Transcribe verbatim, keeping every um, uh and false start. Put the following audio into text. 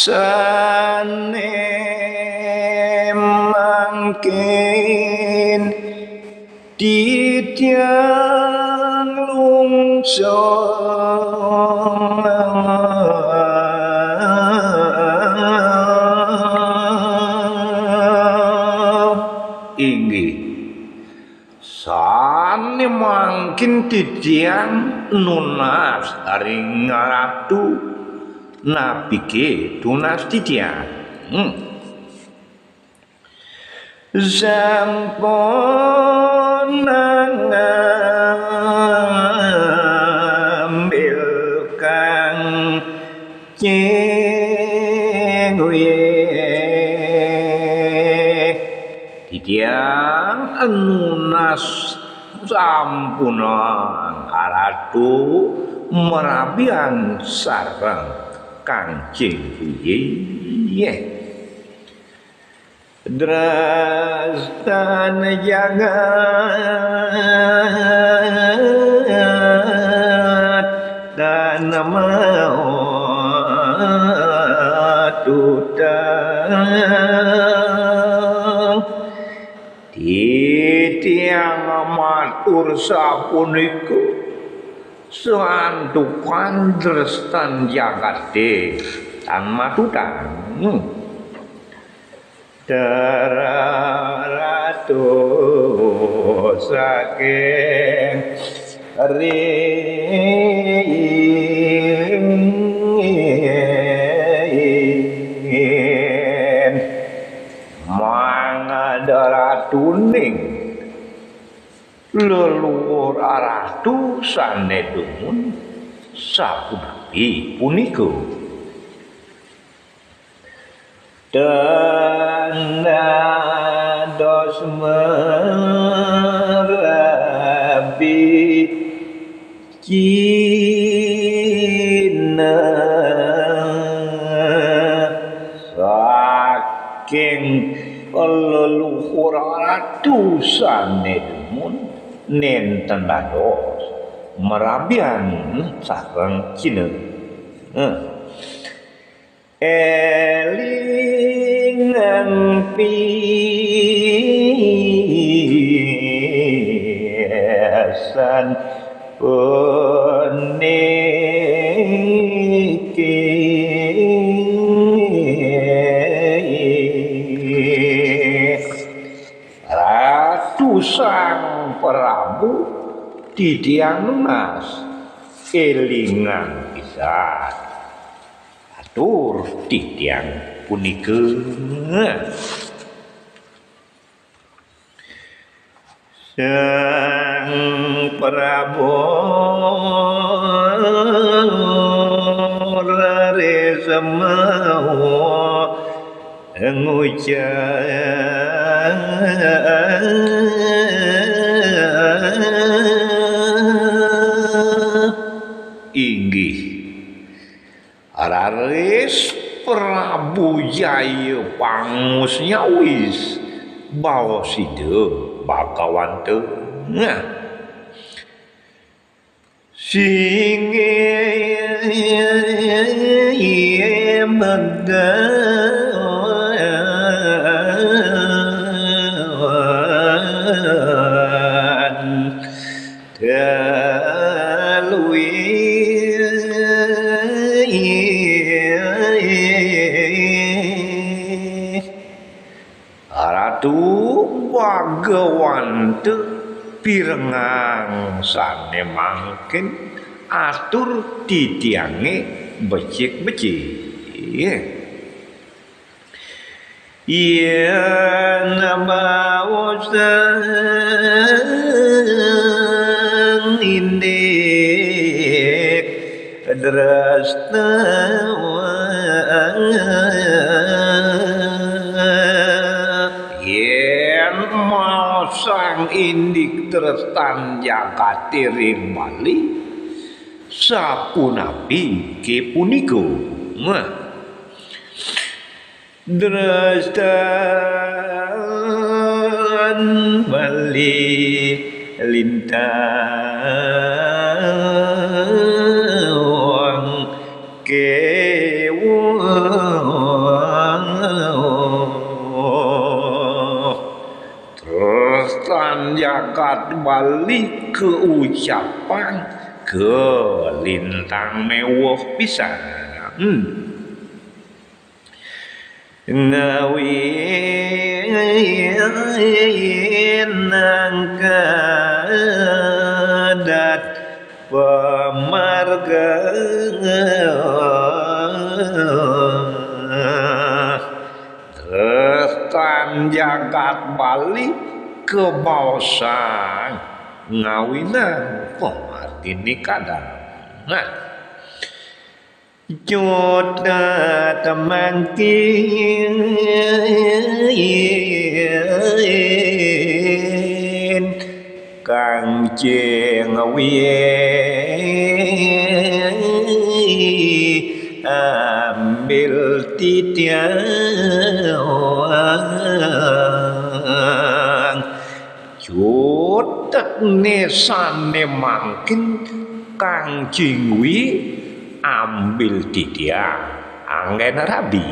Sané mangkin titiang lungsur. Inggih. Sané mangkin titiang nunas ring Ratu, napiké tunas titiang? Hmm. Sampun ngambil kang cing wih. Titiang nunas sampunang Ratu marabian sareng kancing wih. Drastan jagat tan mau tutang. Titiang matur sapunika, santukan drastan jagaté tan matutang. Ratu saking ringin mangda ratuning leluhur Ratu sané dumun sapunapi punika. Tan dados marabi Cina saking leluhur Ratu sané dumun nénten dados marabian sareng Cina. Nah. Élingang pisan puniki. Ratu Sang Prabu, titiang nunas, élingang pisan. Atur titiang punika. Sang Prabu raris mau ngucap. Inggih. Raris Prabu Jaya pangus nyawis baos Ida Bagawanta. Nah. Singgih Begawan. Kaluih. Ratu Bagawanta pirengang sané mangkin atur titiangé becik-becik. Yén baosang indik drastawan, yén maosang indik drastan jagaté ring Bali, sapunapi ké punika? Nah. Drastan Bali lintang kéweh. Jagat Bali keucapan keu lintang mewah pisan. Hmm. Ngawinang ka adat pamarga. Treutan jagat Bali keubaosan ngawinang pamargi nikadan. Nah, cut tamangkin Kang Cing Wie ambil titiang. Cutek nisan mangkin Kang Cing Wie ambil titiang. Anggena rabi.